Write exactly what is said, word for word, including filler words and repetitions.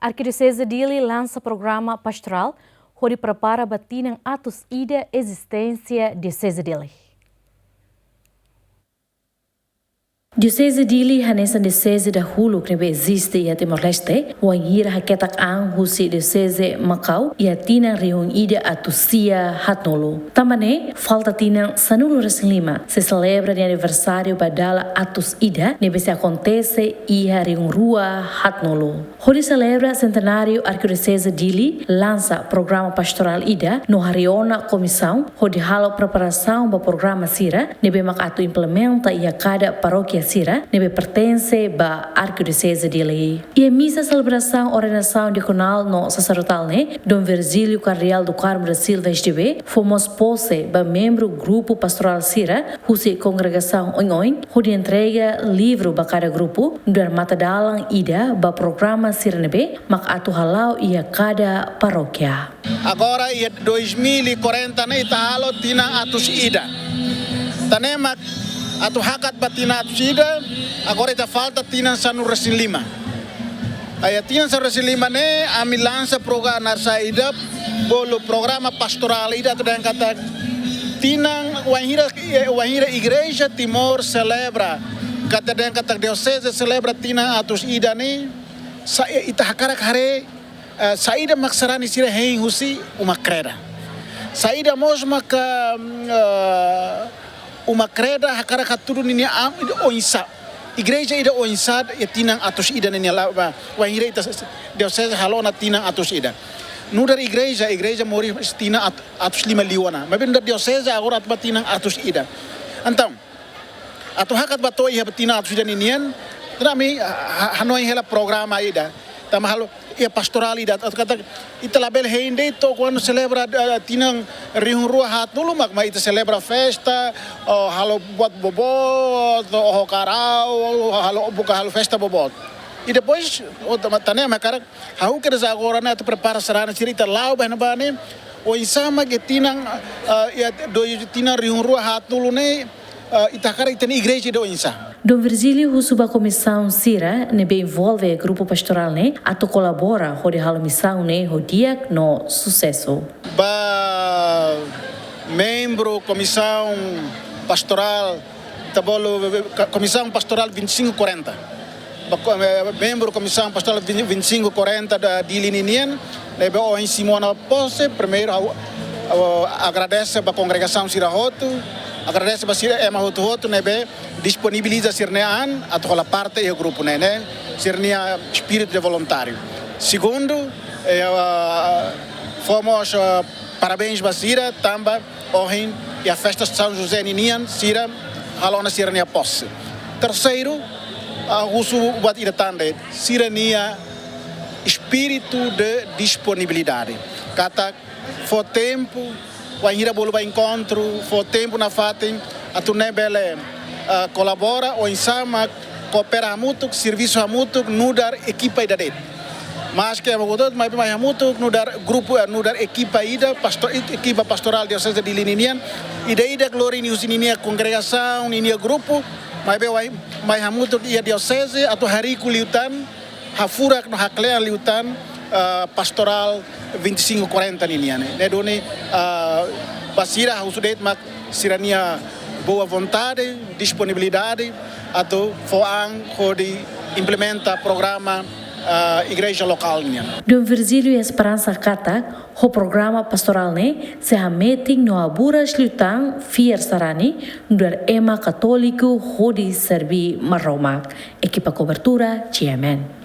Arkidioseze Dili lansa programa pastorál hodi prepara ba tinan atus ida ezisténsia Dioseze Dili. Dioseze Dili hanesan dioseze dahuluk ne'ebé eziste iha Timor-Leste, wainhira haketak an husi Dioseze Makau iha tinan rihun ida atus sia haatnulu. Tanba ne'e, falta tinan sanulu-resin-lima sei selebra nia aniversáriu ba dala atus ida ne'ebé sei akontese iha rihun rua haatnulu. Hodi selebra sentenáriu Arkidioseze Dili lansa programa pastorál ida no harii ona komisaun hodi halo preparasaun ba programa sira ne'ebé mak atu implementa iha kada parókia sira ne'ebé pertense ba Arkidioseze Dili. Iha misa selebrasaun ordenasaun diakonál no saserdotál ne'e, Dom Virgílio Cardeal do Carmo da Silva S D B fó mós pose ba membru grupu pastorál sira husi kongregasaun oin-oin, hodi entrega livru ba kada grupu, nu'udar matadalan ida ba programa sira ne'ebé mak atu hala'o iha kada parókia. Agora iha dois mil e quarenta ne'e ita halo tinan atus ida. Tan ne'e mak atu hakat ba tinan atus ida, agora ita falta tinan sanulu-resin-lima. Iha tinan sanulu-resin-lima ne'e, ami lansa programa saida, bolu programa pastorál ida atu dehan katak tinan wainhira, eh, wainhira Igreja Timor selebra, ka atu dehan katak Dioseze selebra tinan atus ida ne'e, sa, eh, ita hakarak haree, eh, saida mak sarani sira hein husi uma kreda. Saida mós maka, mm, eh, uma kreda hakarak hatudu ninia am, oinsá. Igreja ida oinsá iha tinan atus ida ne'e nia la'o ba, wainhira ita s-, s-, Dioseze halo ona tinan atus ida. Nu'udar igreja, igreja moris tinan at-, atus lima liu ona. Maibé nu'udar Dioseze agora atu ba tinan atus ida. Entaun, atu hakat ba to'o iha tinan atus ida ninian, tanba ami ha-, ha-, hanoin hela programa ida. Tanba halo iha pastorál ida, atu katak ita labele hein de'it to'o kuandu selebra, eh, tinan rihun rua haatnulu mak, mak ita selebra festa, oh, halo buat boboot, oh, karau, halo buka halo festa boboot. I depois, oh, tan ne'e, tan ne'e mak hakarak ha'u kedas agora ne'e atu prepara sarani sira ita la'o ba iha ne'ebá ne'e, oinsá mak iha tinan, eh, iha dois, tinan rihun rua haatnulu ne'e, eh, ita hakarak ita-nia igreja ida oinsá. Dom Virgílio husu ba komisaun sira ne'ebé envolve grupu pastorál ne'e atu kolabora hodi halo misaun ne'e ho di'ak no susesu. Ba membru komisaun pastorál, ita bolu ka-, komisaun pastorál vinte e cinco quarenta. Ba ko-, eh, membru komisaun pastorál vinte, vinte e cinco quarenta da, Dili ninian, ne'ebé ohin simu ona pose, primeiru ha'u, ha'u agradese ba kongregasaun sira hotu, agradese ba sira ema hotu-hotu ne'ebé disponibiliza sira-nia an atu hola parte iha grupu ne'e, ne'e sira-nia espíritu de voluntáriu. Segundu, eh, ah, fó mós, ah, parabéns ba sira, tanba ohin iha festa São José ninian, sira halo ona sira-nia pose. Terseiru, ah, husu buat ida tan de'it, sira-nia espíritu de disponibilidade. Katak fó tempu, wainhira bolu ba enkontru, fó tempu nafatin, atu nune'e bele, ah, kolabora, oinsá mak koopera hamutuk, servisu hamutuk, nu'udar ekipa ida de'it. Maske ema hotu-hotu, maibé mai hamutuk, nu'udar grupu, eh, nu'udar ekipa ida, pasto-, ekipa pastorál Dioseze Dili ninian, ida-idak lori nia husi ninia kongregasaun, ninia grupu, maibé mai, mai hamutuk iha dioseze, atu hariku liután, hafurak no haklean liután, ah, pastorál vinte e cinco quarenta ninian ne'e. Ne'e duni, ah, ba sira husu de'it mak sira-nia boa vontade, disponibilidade, atu fó an hodi implementa programa, ah, igreja lokál nian. Dom Virgílio iha esperansa katak ho programa pastorál ne'e sei hametin no haburas liután fiar sarani nu'udar ema katóliku hodi serbí Maromak. Ekipa kobertura, G M N.